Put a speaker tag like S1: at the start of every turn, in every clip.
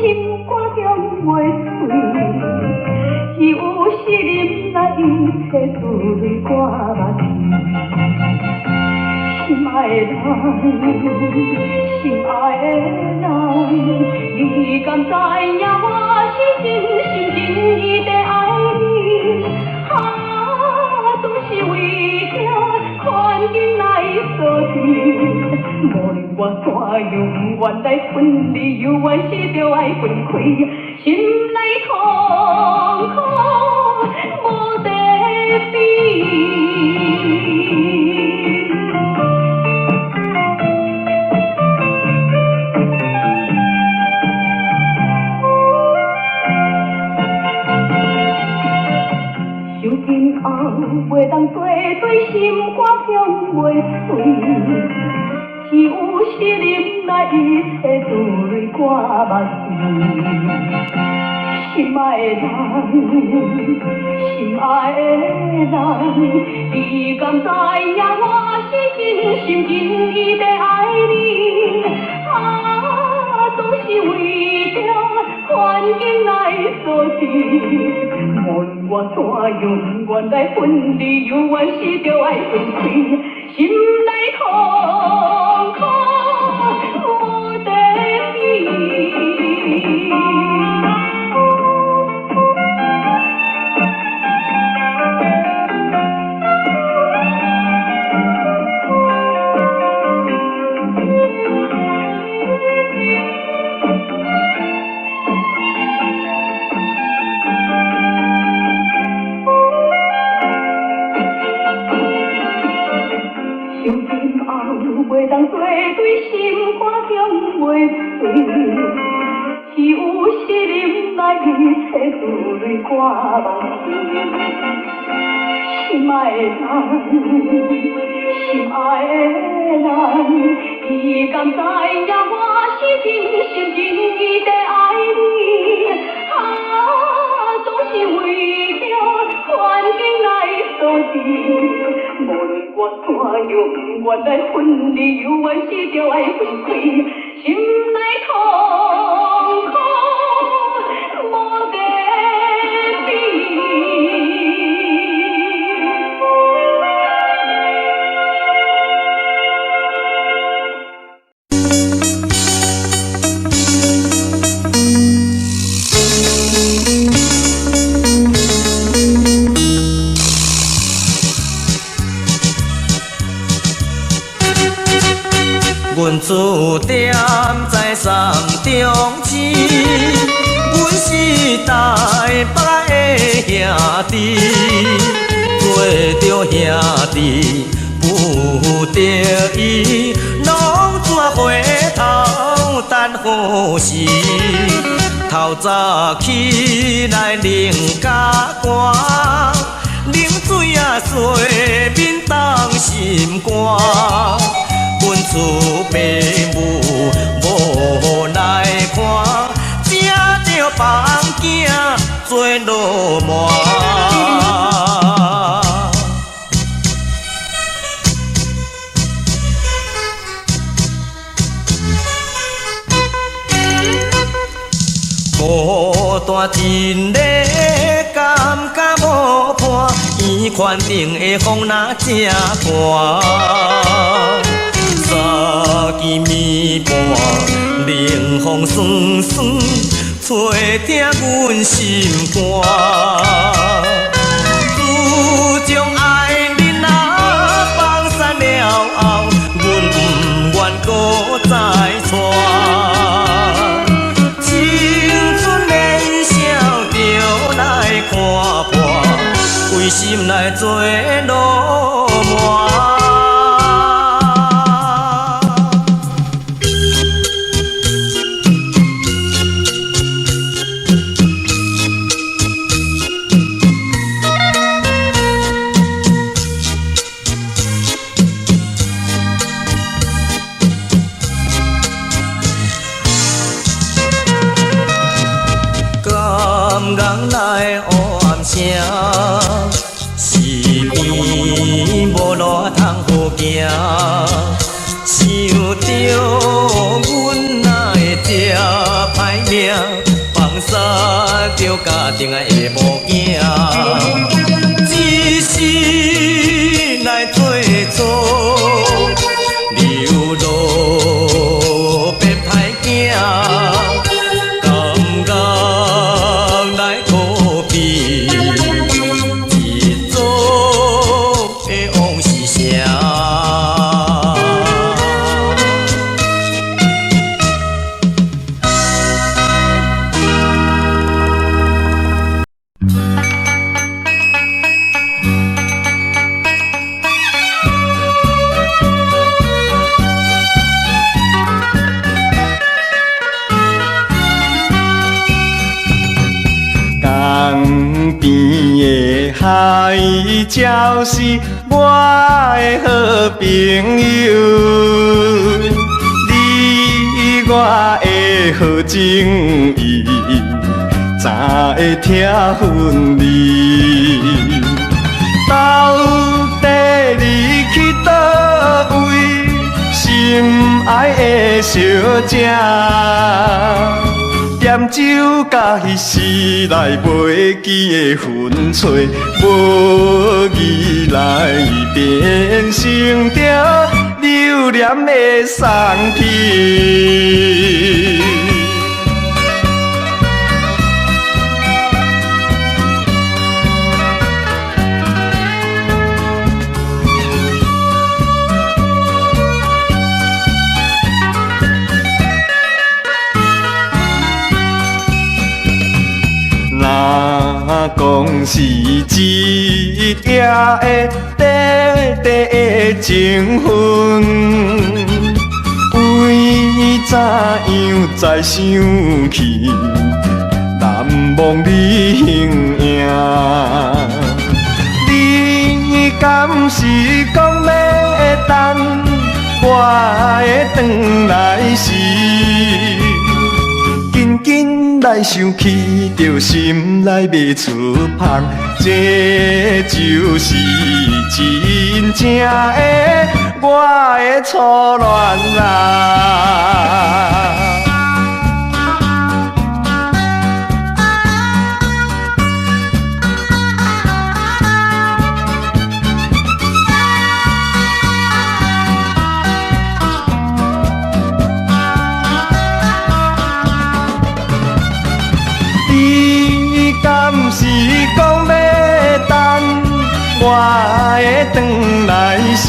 S1: 心肝强袂碎，只有失忍来一切珠泪挂目边。心爱的人，心爱的人，你敢知影我是真心真意的爱你？啊，总是为着环境来所致。无论我怎样不愿来分离，犹原是著爱分开，心内痛苦无得比。想今后袂当做对，心肝强袂碎，只有失忍来一切珠泪挂目边。心爱的人，心爱的人，你敢知影我是真心真意的爱你？啊，总是为着环境来所致。无论我怎样不愿来分离，犹原是著爱分开，心内痛苦无得比。想今后袂当做对，心肝强袂碎，只有失忍来一切珠泪挂目边。心爱的人，心爱的人，你敢知影我是真心真意的爱你？啊，总是为着环境来所致。无论我怎样不愿来分离，犹原是著爱分开，心内痛苦无得比。
S2: 阮厝踮在三重市，阮是台北的兄弟，做著兄弟不得已，拢转回头等好时。透早起来冷甲寒，冷水啊洗面冻心肝。阮厝爸母无来看，食著放囝做老麻。孤单一个，感觉无伴，圆环顶的风若正寒。三更暝半，冷风酸酸，吹疼阮心肝。自从爱恁仔放散了后，阮不愿阁再娶。青春年少就来看破，规心来做老麻。来怨声，是边无路通好行，想著阮哪会这歹命，殺著家庭的某囝，一世來做主，流落變歹囝，甘願來逃避一組的往事聲。
S3: 江邊的海鳥是我的好朋友，你我的好情誼，怎會拆分離？到底你去佗位，心愛的小姐？惦酒佮彼时来袂记的云吹，无义来变成著留恋的送片。若講是一夜的短短的情分，為怎樣再想起，難忘你形影？你敢是講欲等我會轉來時？緊緊來想起，著心內欲出芳，這就是真正的我的初戀啊！你敢是講欲等我會轉來時？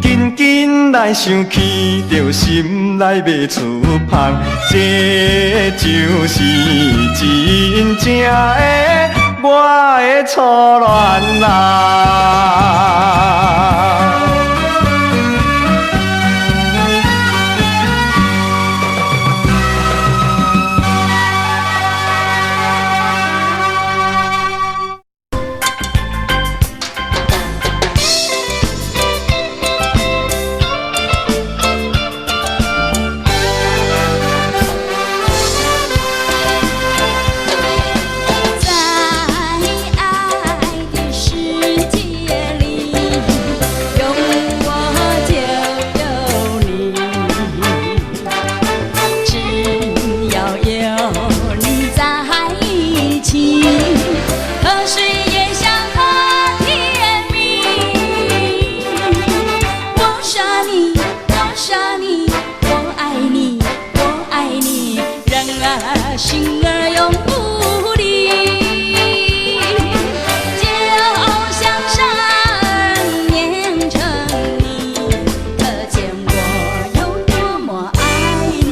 S3: 緊緊來想起，著心內欲出芳，這就是真正的我的初戀啊！
S4: 在愛的世界裡，有我就有你，只要有你在一起，喝水也想喝甜蜜。我說你，我說你，我愛你，我愛你，人兒心兒永不離，就像沙兒黏成泥，可見我有多麼愛你。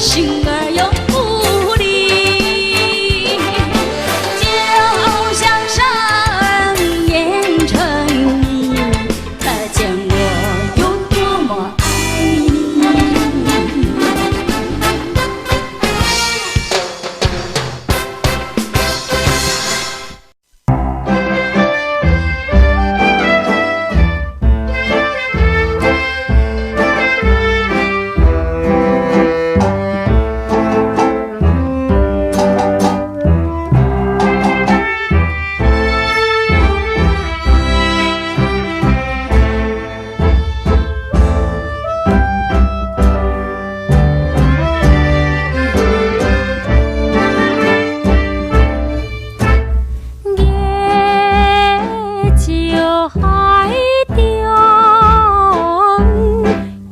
S4: 心兒永不離，就像沙兒染成泥，可見我有多麼愛你。
S5: 月照海中，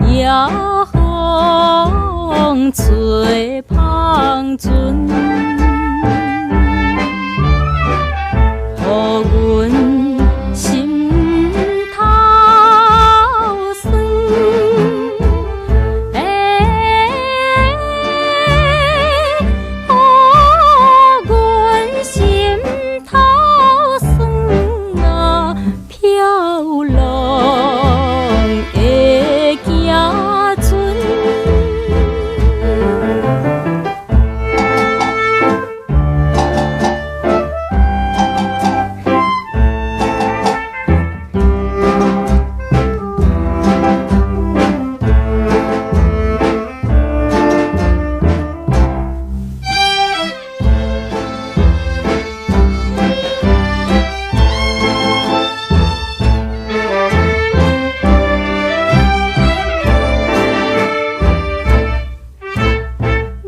S5: 夜風吹帆船，予阮心頭酸。欸，予阮心頭酸啊，飄浪的行船。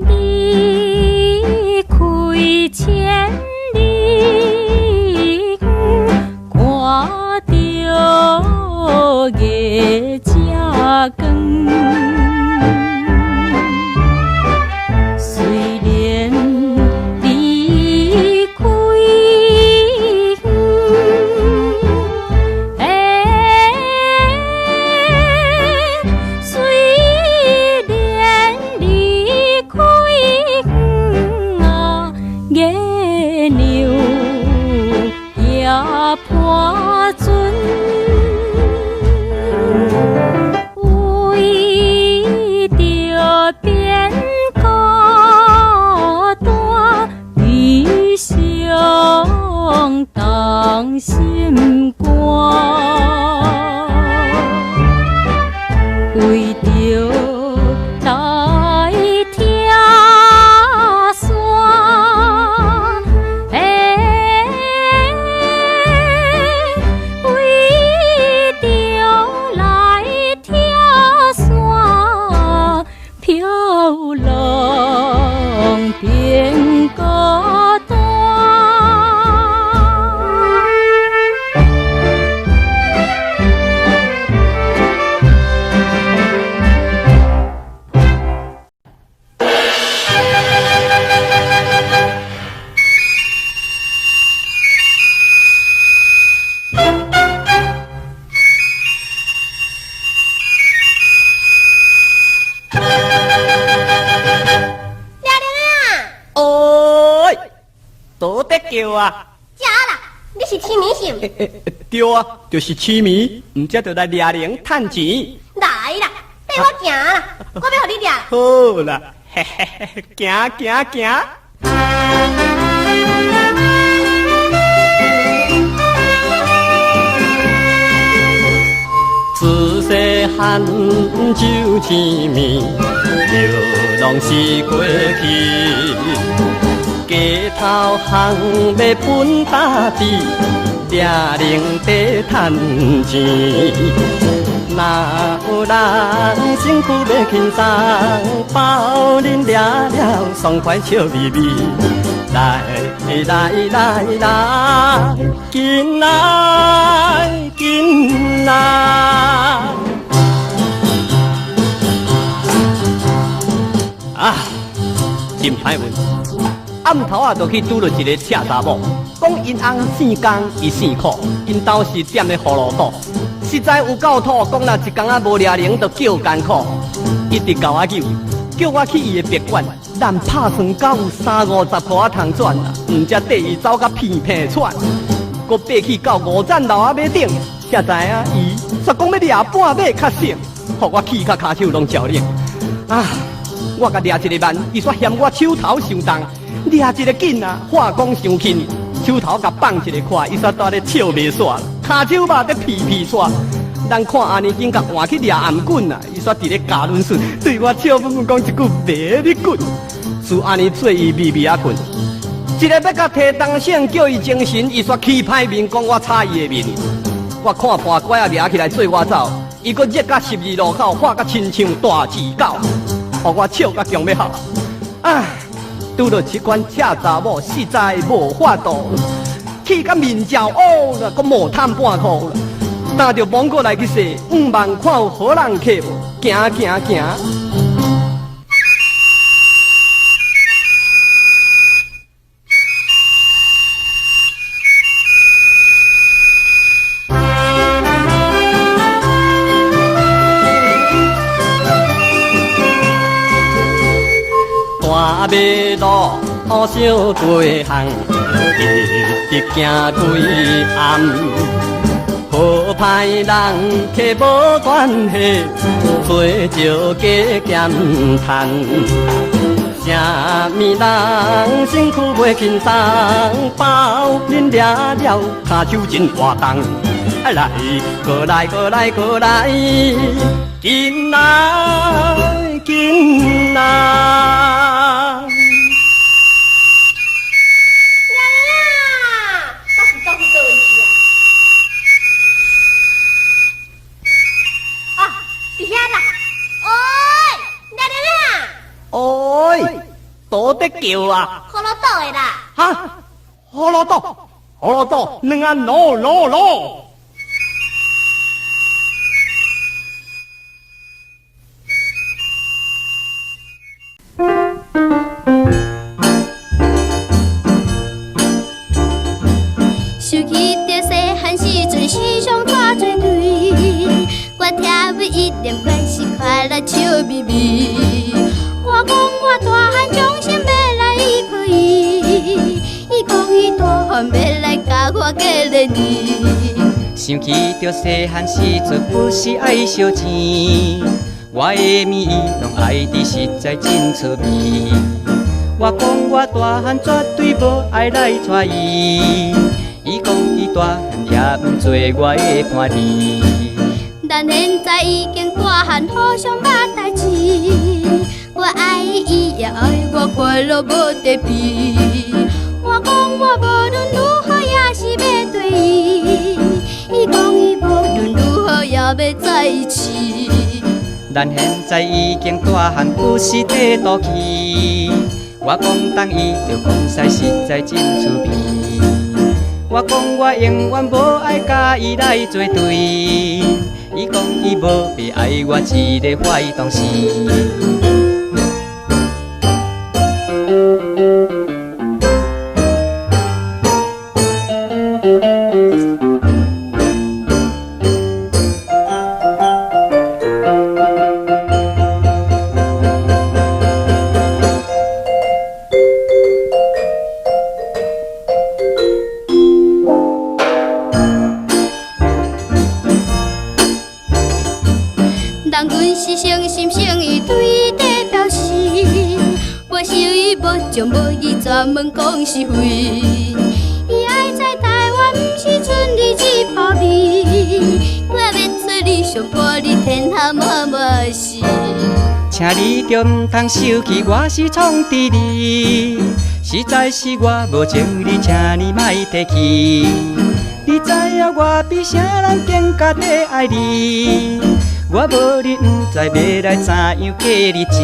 S5: 離開千里遠，看著月正光。雖然離開遠，欸，雖然離開遠啊，月娘也伴船，為著變孤單，悲傷動心肝，為著來拆散，欸，為著來拆散，飄浪變孤單。
S6: 掠龍啊！
S2: 哦，倒伫叫啊！
S6: 食啦，你是痴迷是毋？
S2: 對啊，就是痴迷，毋才就來掠龍趁錢。
S6: 來啦，綴我行啦，我欲予你掠。
S2: 好啦，嘿嘿嘿，行行行。自細漢就痴迷，流浪是過去。街頭巷尾分搭子，掠龍在趁錢。若有人身軀欲輕鬆，包恁掠了爽快笑眯眯。來來來來，緊來緊來！啊，真歹運！暗頭仔就去拄著一个赤查某，講𪜶翁姓江，伊姓苦，𪜶兜是踮咧葫蘆島，實在有夠土，講若一工仔無掠龍，就叫艱苦，一直共我扭，叫我去伊的別館，咱拍算敢有三五十箍仔通賺啦，毋才綴伊走甲片片喘，閣爬去到五層樓仔尾頂，才知影伊煞講欲掠半馬較省，予我氣甲跤手攏焦冷。啊！我共掠一个慢，伊煞嫌我手頭傷重，掠一个緊啊，話講傷輕，手頭共放一个寬，伊煞蹛咧笑袂煞，跤手肉咧皮皮掣。咱看按呢緊共換去掠頷頸啊，伊煞佇咧教阮吮，對我笑阮阮講一句袂你滾，自按呢做伊微微仔睏，一个欲共提東省叫伊精神，伊煞起歹面講我吵伊的面。我看破拐仔掠起來做我走，伊閣熱甲十字路口，喊甲親像大舌狗，予我笑甲強欲哭。唉，拄著這款赤查某，實在無法度，氣甲面焦烏啦，閣無趁半箍啦。擔著芒果來去踅，向望看有好人客無？行行行。大馬路小街巷，一直行規暗。好歹人客無關係，揣招加減趁。啥物人身軀袂輕鬆，包恁掠了，跤手真活動。來，過來過來過來，緊來緊來。倒得叫啊！
S6: 葫蘆島的啦！
S2: 哈！葫蘆島，葫蘆島，兩啊攞攞攞！
S4: 想起著細漢時陣，時常帶做對，我聽阮一點關係，快樂笑眯眯。我講我大漢將心欲來依靠伊，伊講伊大漢欲來共我過年。
S7: 想起著細漢時陣，不是愛相錢，我的物伊攏愛佇實在真趣味。我講我大漢絕對無愛來娶伊，伊講伊大漢也毋做我的伴侶。
S4: 咱現在已經大漢，互相捌代誌。我愛伊，也愛我，快樂無得比。我講我無論如何也是欲綴伊，伊講伊無論如何也欲在一起。
S7: 咱現在已經大漢，不是綴肚臍。我講東伊就講西，實在真趣味。我講我永遠無愛佮伊來做對，伊講伊無欲愛我一个壞東西。
S4: 專門講是非，伊愛在台灣，毋是賰你一泡面。我欲揣你上伴你天下滿滿是。
S7: 請你著毋通生氣，我是創治你，實在是我無情你，請你莫提起。你知影我比啥人更加地愛你，我無你毋知欲來怎樣過日子。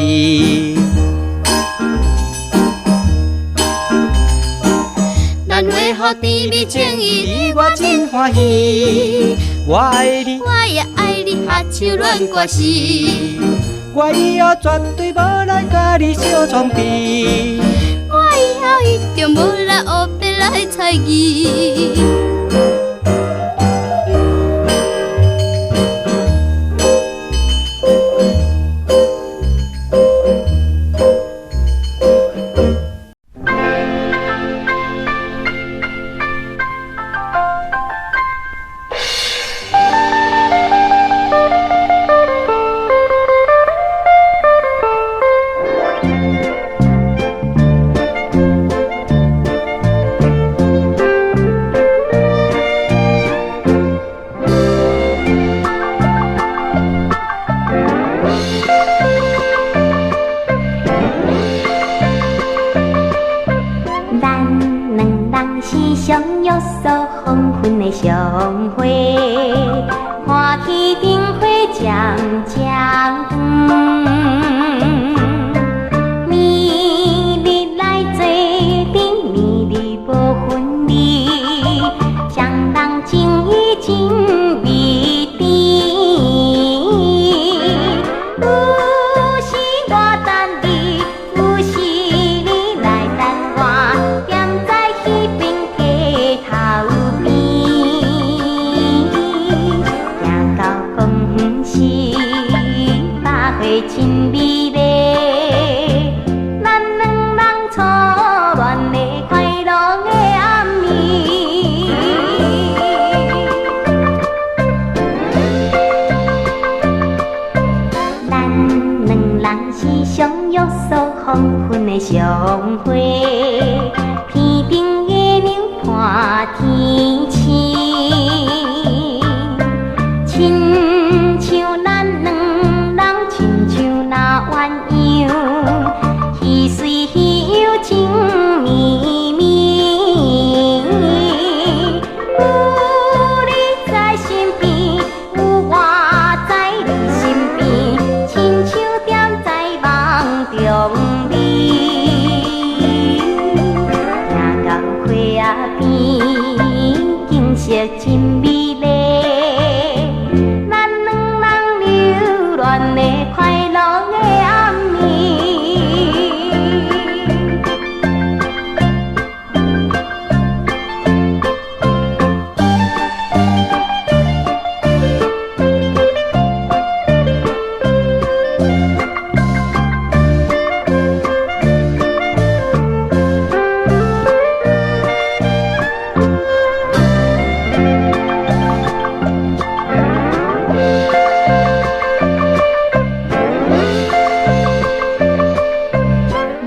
S4: 咱恢復甜蜜情誼，
S7: 你我真歡喜。我愛你，
S4: 我也愛你，合唱戀歌時。
S7: 我以後絕對無來佮你相創治。
S4: 我以後一定無來烏白來猜疑。
S8: 束黃昏的相會，看起燈火漸漸遠。暝日來做陣，暝日無分離，雙人情義真美甜。有時我等你，有時你來等我，踮在彼邊街頭邊，行到公園時，百花真美麗，咱兩人初戀的快樂的暗暝。咱兩人是相約束黃昏的相會，天頂月亮伴天星，親像咱兩人，親像那鴛鴦，彼水彼樣情綿綿。有你在身邊，有我在你身邊，親像踮在夢中暝。行到花仔邊，景色真美麗，咱兩人留戀的快樂的暗暝。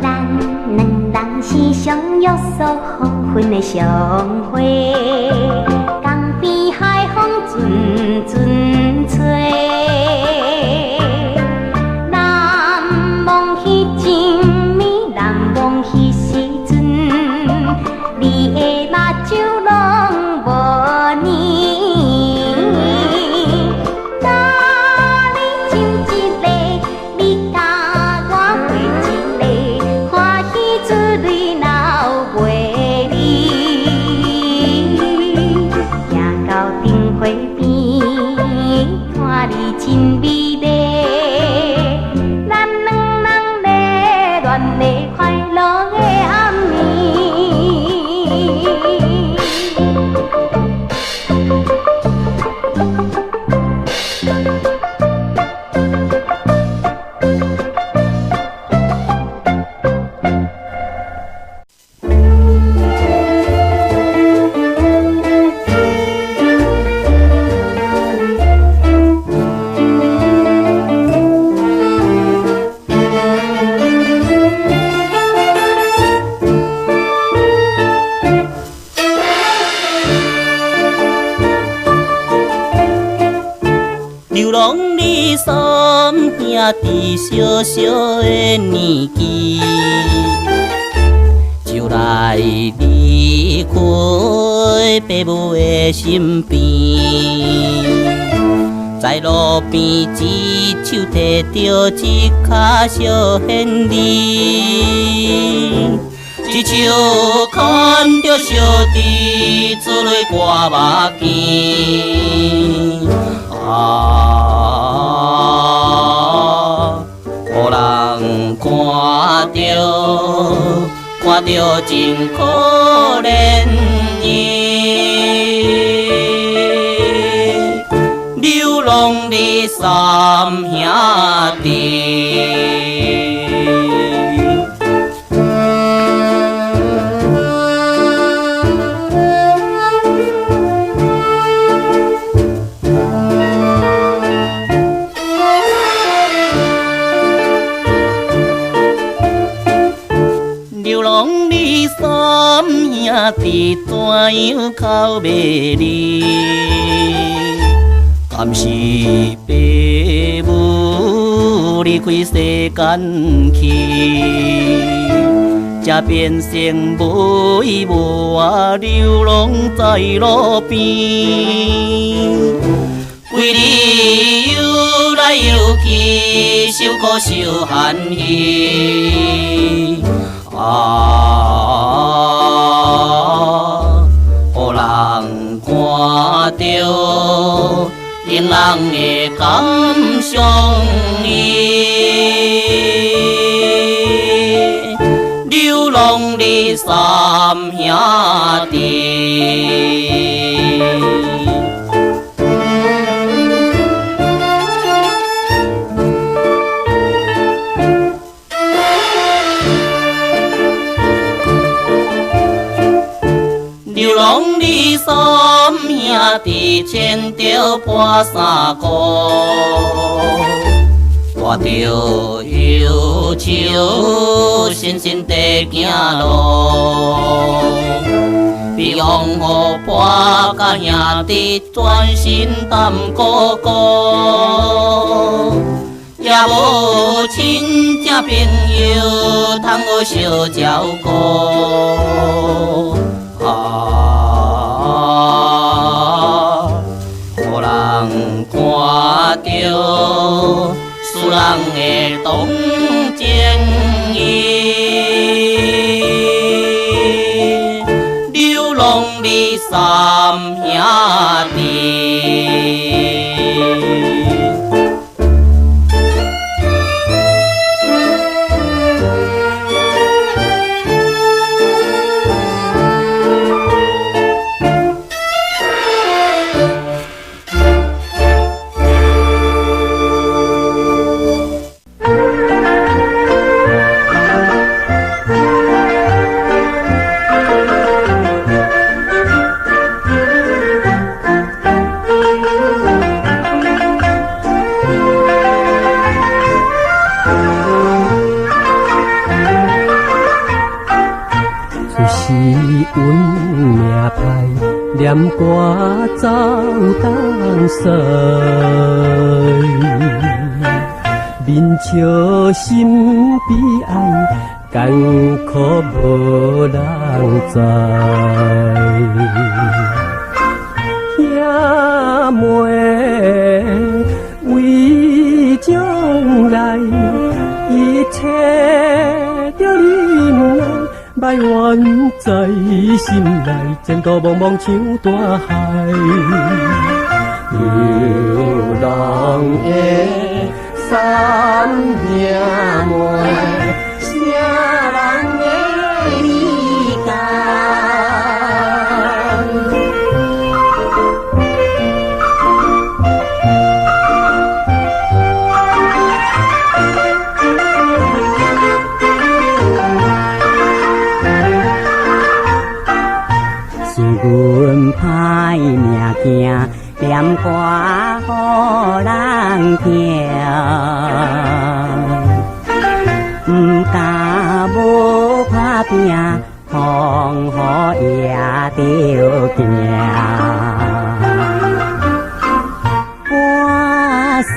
S8: 咱兩人是相約束黃昏的相會，江邊海風陣陣吹。難忘彼情暝，難忘彼時陣，你的目睭攏無暝。甲你亲一个，你佮我过一个，歡喜出淚流袂離。行到燈火邊，看你真美麗，咱兩人熱戀的快樂的暗暝。
S9: 流浪你三兄弟小小的年紀，就來離開爸母的身邊，在路邊一手提著一跤小行李，一手牽著小弟珠淚掛目鏡。啊，予人看著，看著真可憐伊。流浪的三兄弟。流浪的三兄弟怎樣哭袂離？敢是爸母離開世間去？才變成無依無我流浪在路邊。為你游來游去，受苦受寒喜啊！予人看著，令人會感傷意。流浪的三兄弟。流浪的三兄弟，穿著破衫褲，帶著憂愁，深深地行路，被風雨破甲兄弟全身澹鼓鼓，也無親戚朋友通好相照顧。啊！予人看著，使人會動情意。流浪的三兄弟。
S2: 念歌走东西，面笑心悲哀，艰苦無人知。兄妹為將來，一切著忍耐。埋怨在心內，前途茫茫像大海。流浪的三兄妹，啥人會理解？
S7: 阮歹命行，念歌予人聽，毋敢無打拼，風雨也著行。半山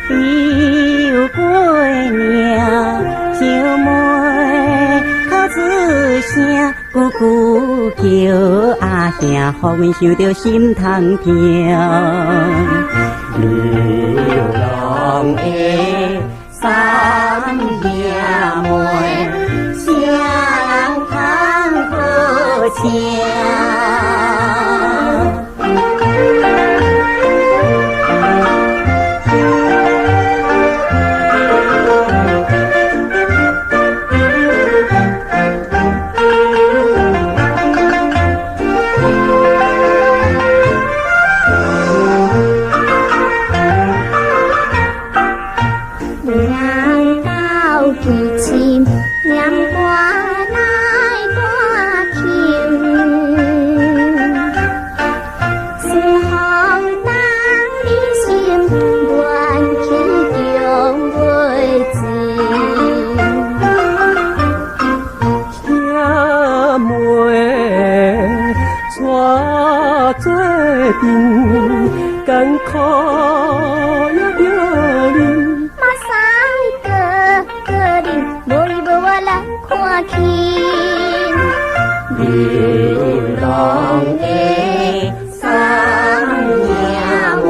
S7: 游過嶺，想袂口出聲。句句叫阿兄，予阮想著心通疼。
S2: 流浪的三兄妹，啥人通好請？艰苦也著忍，
S4: 马上哥哥忍，無你無我來
S10: 流浪的三兄妹，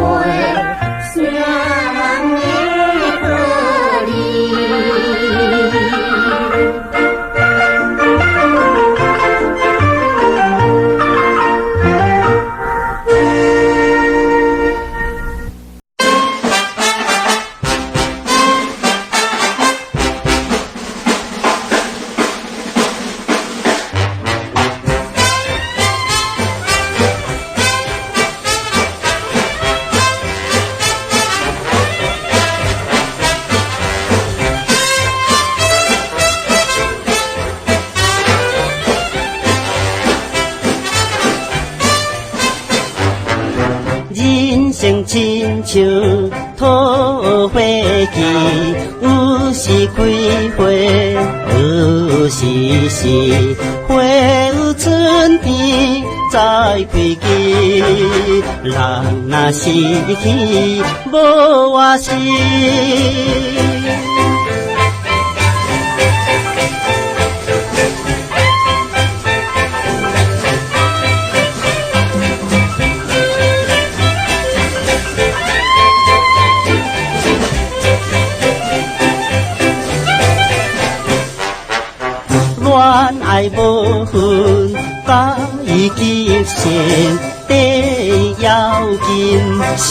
S10: 啥人的道理？
S9: 人生亲像桃花期，有时开花，有时死，花有春天再开枝，人若死去无活死。恋爱无分歹吉凶，第要紧是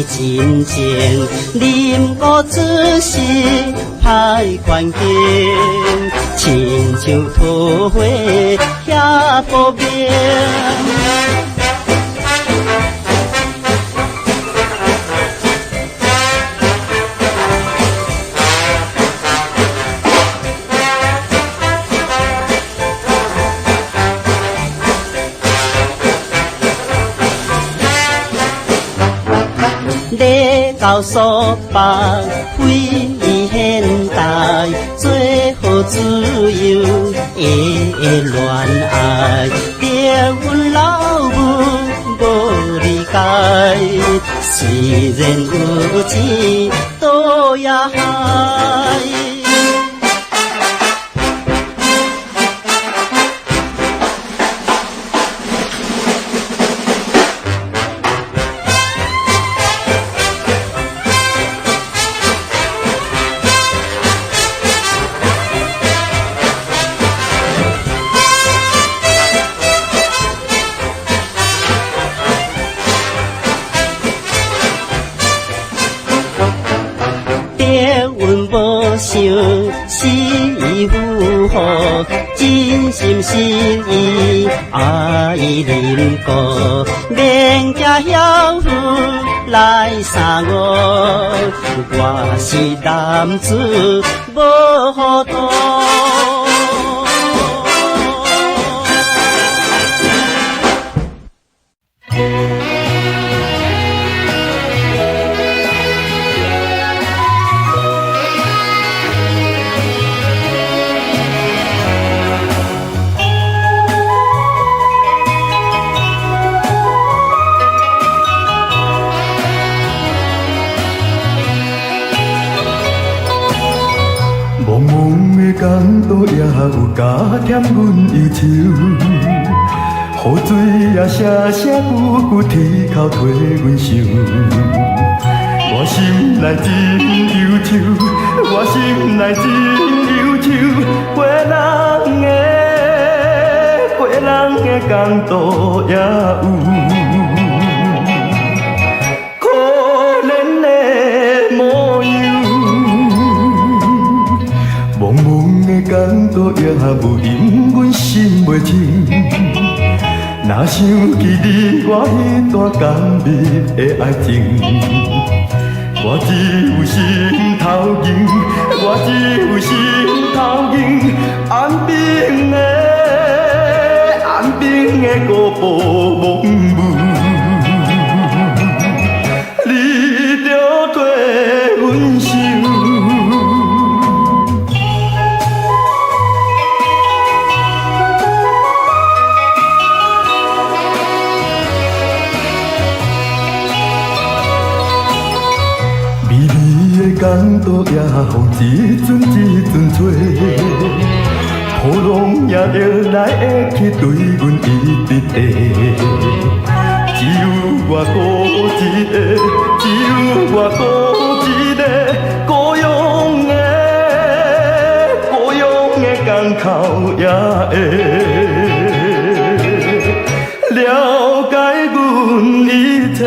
S9: 真情。林国出世歹环境，亲像桃花遐薄命。礼到苏北非现代，做好自由的恋爱，得阮老母无理解，虽然有钱倒也害。想是夫妇，真心实意爱恁顾，免惊晓妇来杀我，我是男子无糊涂。
S3: 江都也有加添阮忧愁，雨水也声声句句天哭替阮想。我心内真忧愁，我心内真忧愁，过人的过人的江都也有可怜的模样。蒙蒙的江都也无饮阮心袂清，若想起你我彼段甘蜜的爱情，我只有心头硬，我只有心头硬，安平的安平的孤步茫无，你著替阮想。江都野风一阵一阵吹，伴喉咙也会来会去对阮一直地，只有我孤一个，只有我孤一个，孤勇的，孤勇的港口也会了解阮一切。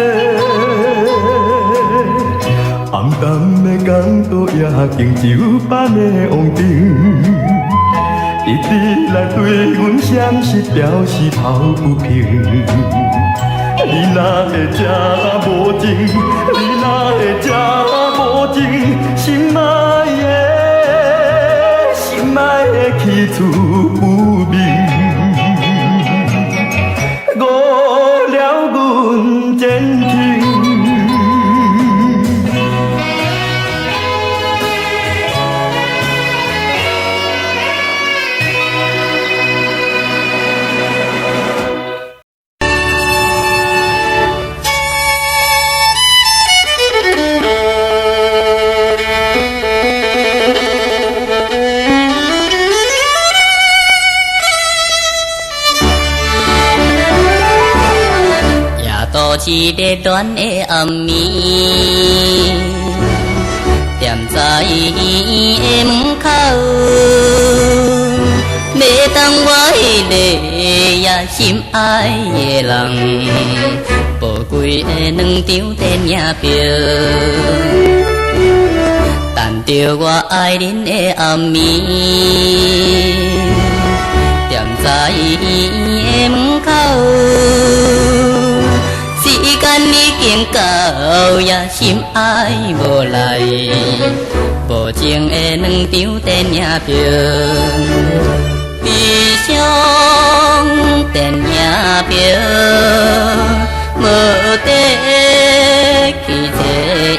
S3: 暗淡的港岛也经酒般的王灯，一直来对阮相思表示抱不平。你哪会这无情？你哪会这无情？心爱的，心爱的去处不明，误了阮前程。
S7: 一个恋的暗暝，踮在医院的门口，欲等我彼个呀心爱的人，宝贵的两张电影票，等著我爱恁的暗暝，踮在医院的门口。时间已经到，也心爱无来，无情的两张电影票，悲伤电影票，无得去坐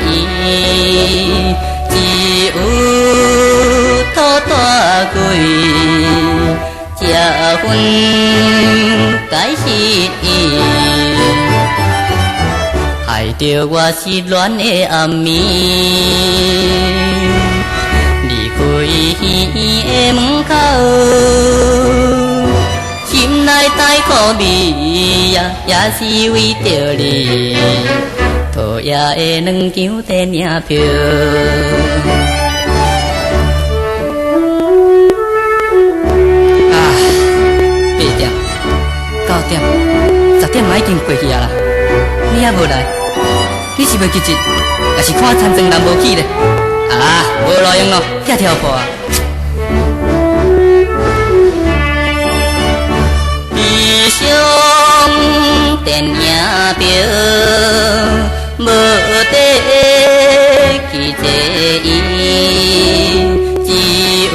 S7: 伊，只有吐大气，这分解失意。害著我失恋的暗暝，离开医院的门口，心内带苦味呀，也是为著你，讨厌的两张电影票。啊，8点、9点、10点嘛已经过去啊啦。你还无来？你是袂记得，抑是看田庄人无去咧？啊，无路用咯，拆跳破啊！悲伤电影票，无得去坐伊，只有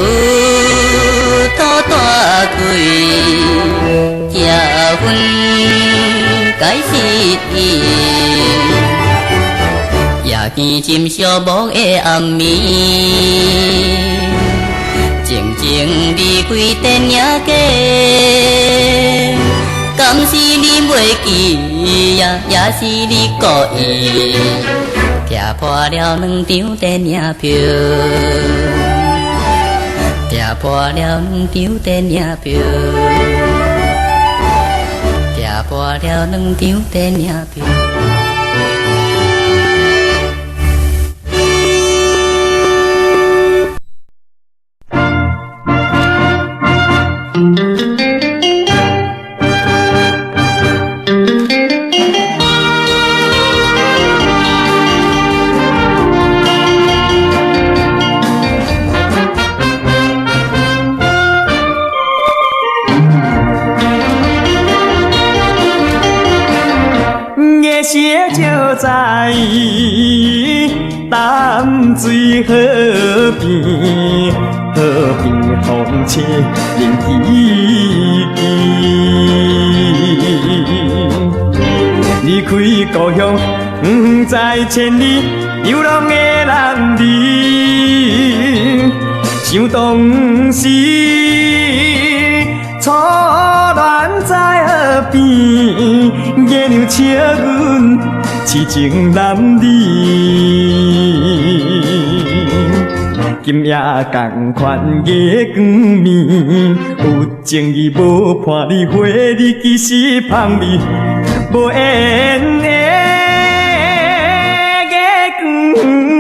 S7: 吐大气，这分解失意。夜间深寂寞的暗暝，静静离开电影街，敢是你袂记呀，也是你故意，拆破了两张电影票，拆破了两张电影票，拆破了两张电影票。
S3: 在淡水河边，河边风车冷凄凄。离开故乡，在千里流浪的男儿，想当时初恋在河边，月娘笑阮痴情男儿。今夜仝款月光暝，有情义无伴你，花你其实芳味，无缘的月光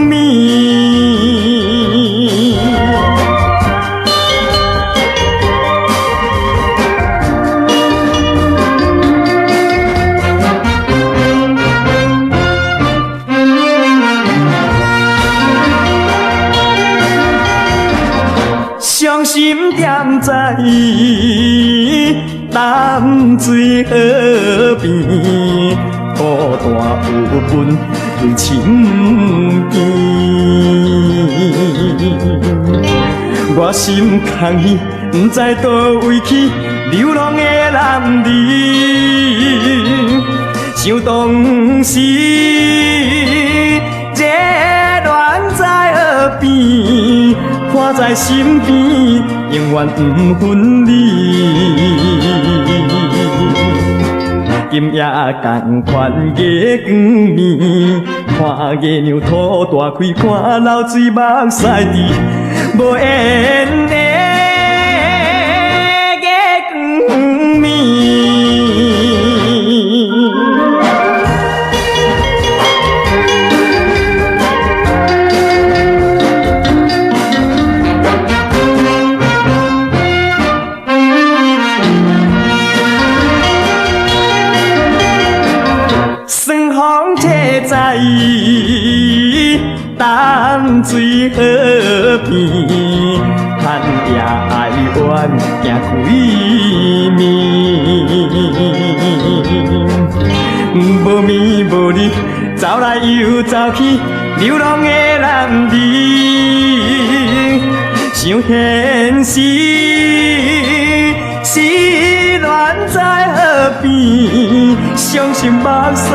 S3: 暝。伤心踮在淡水河边，孤单有分为深边。我心空虚，不知佗位去，流浪的男儿，想当时热恋在耳边。伴在身边，永远不分离。今夜仝款月光暝，看月娘吐大开，看流水目屎滴，无缘的月光暝。在淡水河边，叹夜哀怨行开暝，无眠无日，走来又走去，流浪的男儿，想现实，失恋在河边，伤心目屎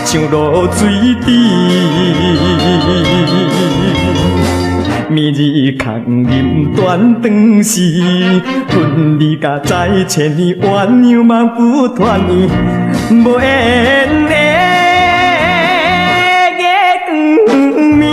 S3: 像露水滴。暝日空饮断肠时，分离甲在千年，鸳鸯梦不团圆，无缘的月光暝。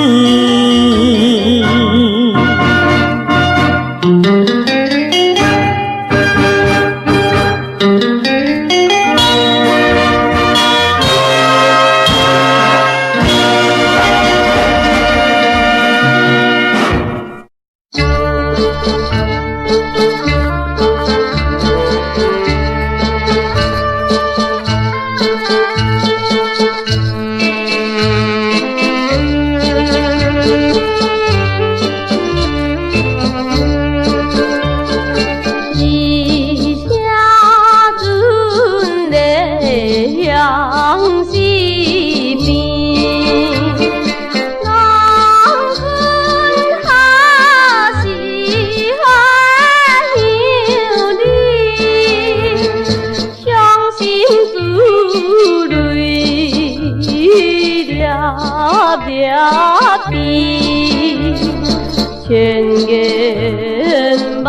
S8: 千言万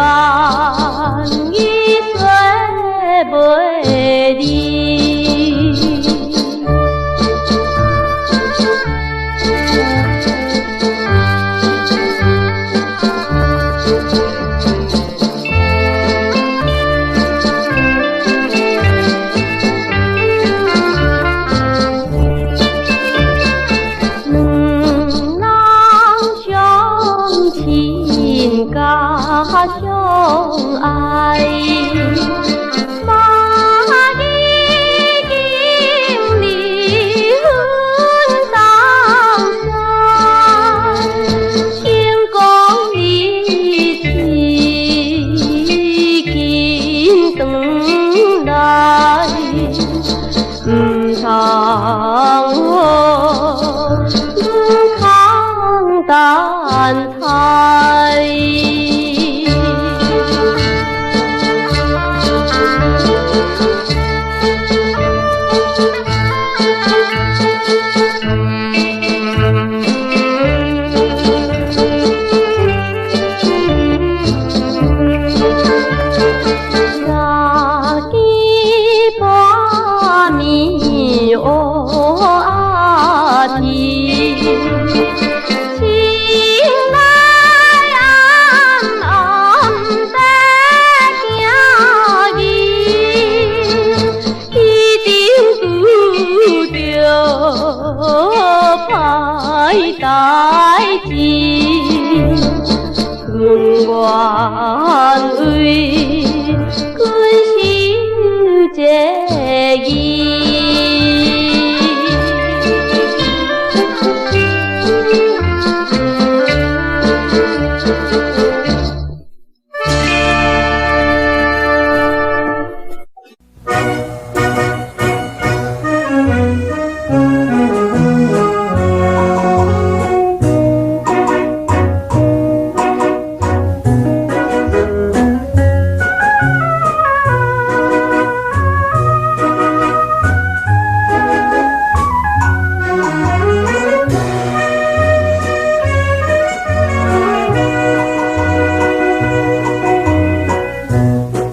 S8: 语说袂离。相爱，马已经离分东山，星光已紧转来，毋通予阮空等待。情来
S5: 阮愿为君守这义。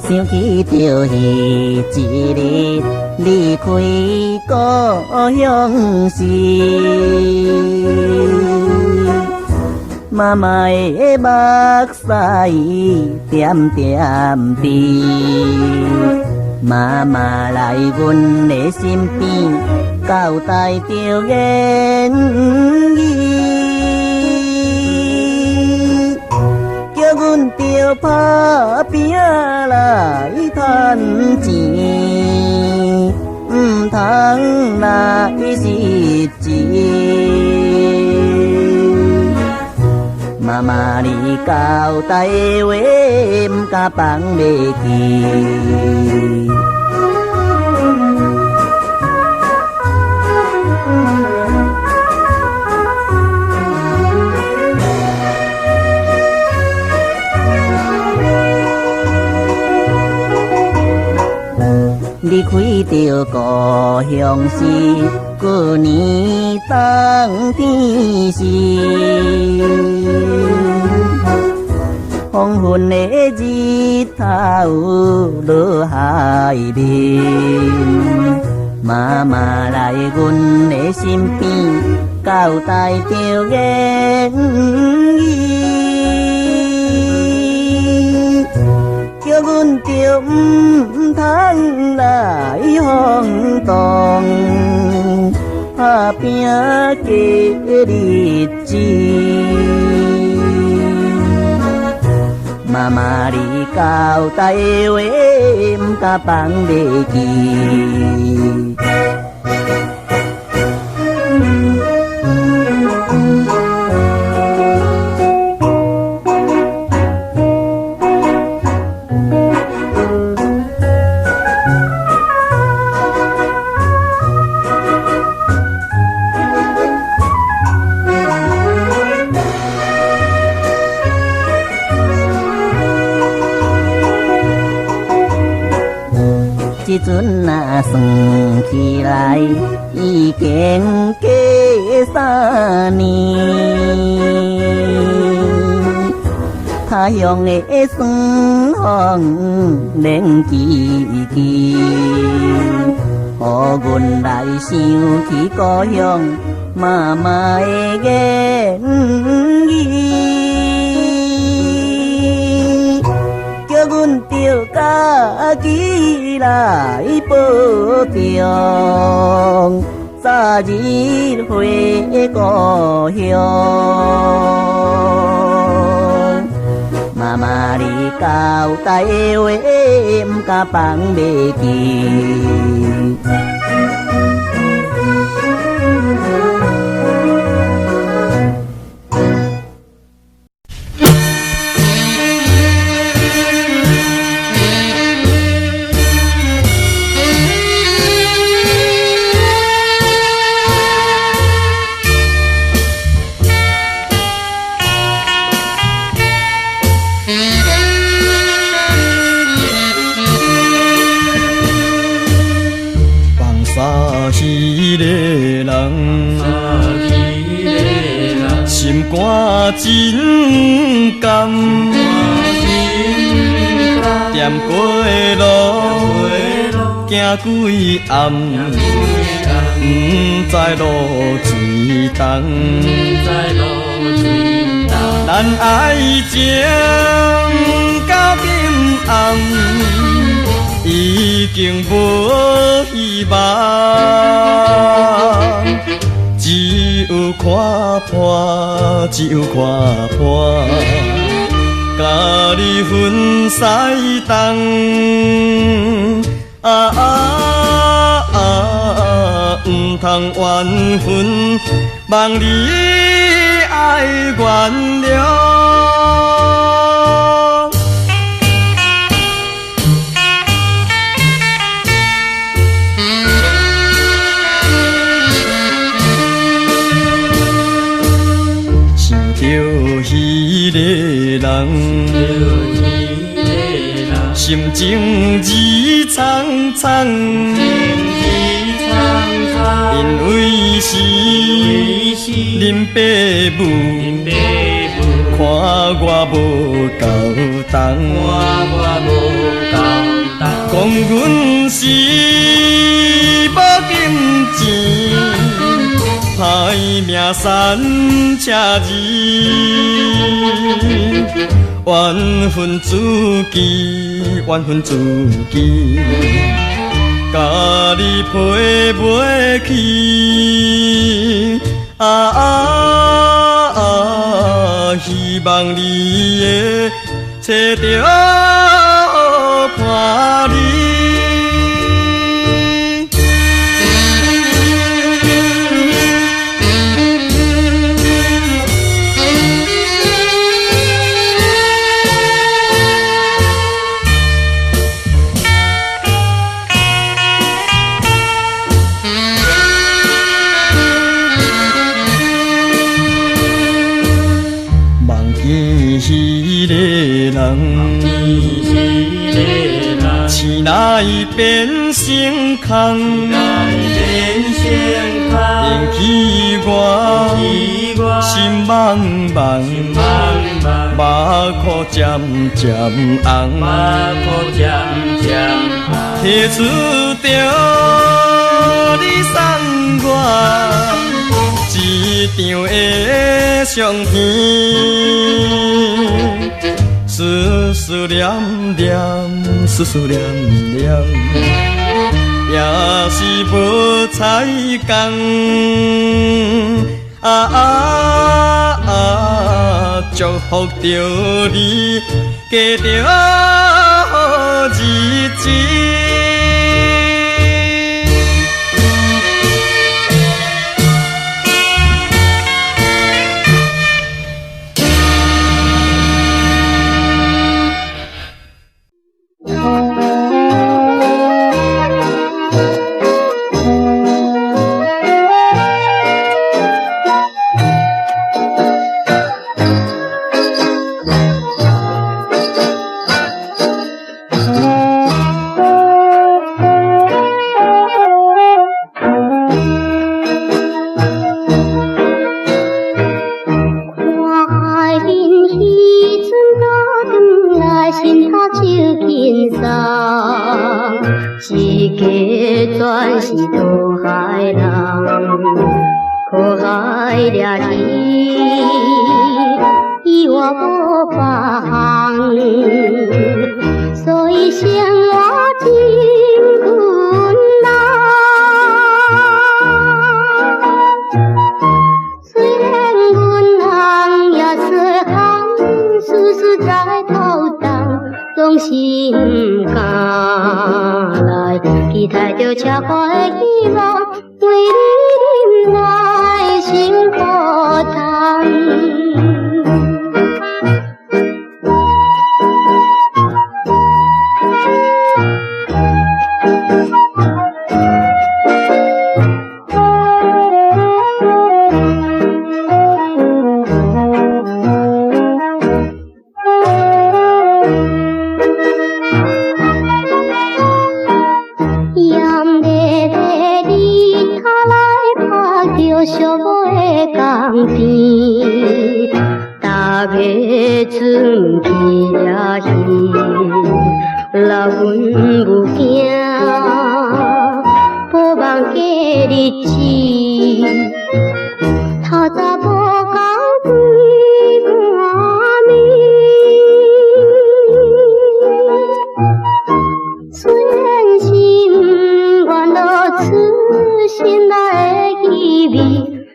S9: 想起著彼一日离开故乡时，妈妈的目屎点点滴，妈妈来阮的身边，交代著言语，叫阮著打拼来趁钱，毋通来失志。妈妈你交代的话，毋敢放袂记。离开著故乡时，旧年冬天时，黄昏的日头落海面，妈妈来阮的身边，交代著言语，叫阮著毋通来放荡，打拼过日子。妈妈你交代的话，毋敢放袂记。这阵若算起来，已经过3年。他乡的霜风冷凄凄，予阮来想起故乡妈妈的言语，叫阮著家己来保重，早日回故乡。妈妈你交代的话，毋敢放袂记。
S3: 心肝真甘，踮过路，行几暗，不知落水东。咱爱情到今暗，已经无希望。只有看破，只有看破，
S2: 佮你分西东。啊啊啊！毋通缘分，望你愛原諒。想著彼个人，心情二苍苍，因為是恁爸母看我無夠重，講阮是無金錢，歹命三車字，緣分注定，緣分注定，佮你配袂起。啊啊啊！希望你會揣著伴侶。彼个人，醒来變成空，引起我心茫茫，目眶渐渐紅，提出著你送我一張的相片，思思念念，思思念念，也是無彩工。啊啊啊！祝福著你過著好日子。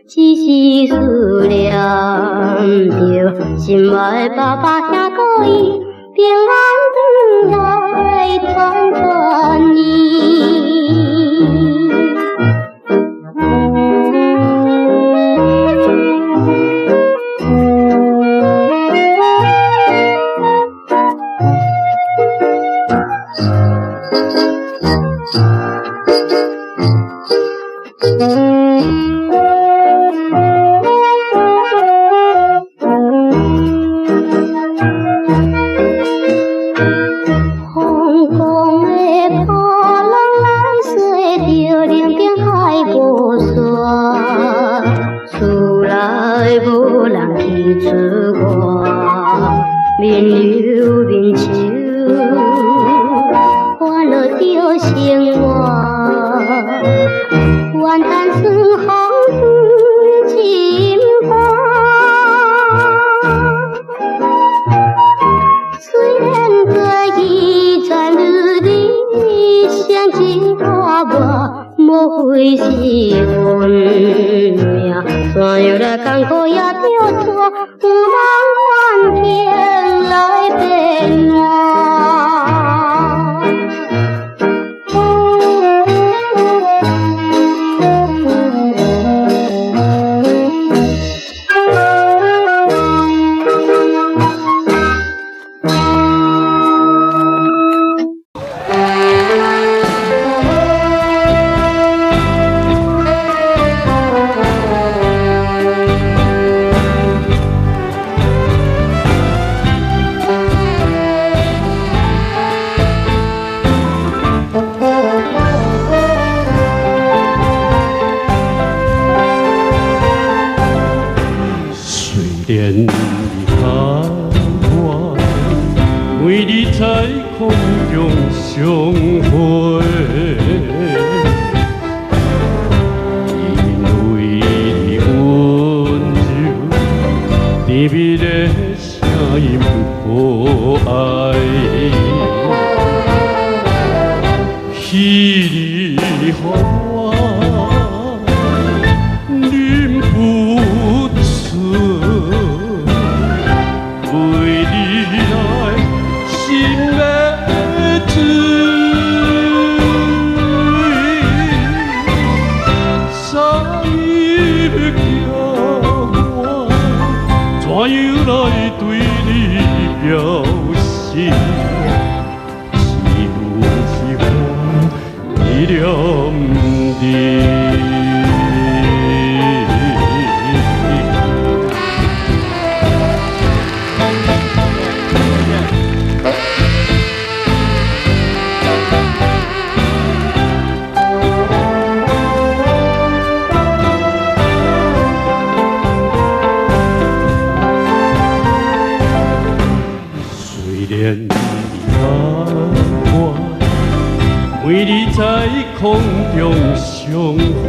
S5: 只是思念著心爱爸爸兄哥。
S8: 予伊平安轉來團團圓。風光的波浪來洗著兩邊海無沙，厝內無人去出外，面憂面愁，煩惱著生活，怨嘆算風雨真寒。雖然對伊全如理想真大无，莫非是运命？怎樣來艱苦也著做，有人怨天來變換。
S11: 雖然你佮我每日在空中相會，因為你溫柔甜蜜的聲音可愛，彼日予我忍不住，為你來心欲醉，三音叫我怎樣來對你表示？是有是歡喜念你。雖然你佮我每日在空中相會，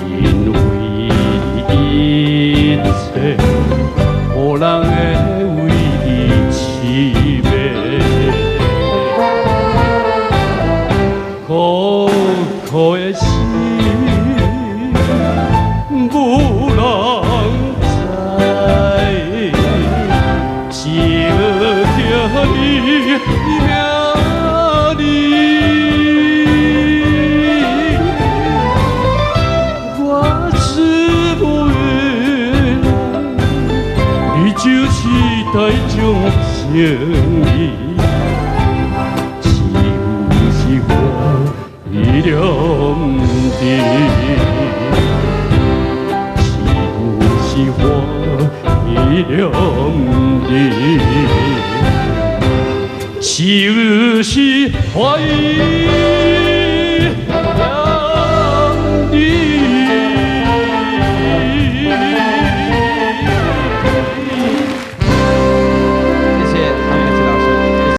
S11: 因為你一切，予人會為你痴迷。苦苦的心無人知，只有叫你名字。我是无的人，你就是台中情意，是有是欢喜念你，是有是欢喜念你，是有是欢喜。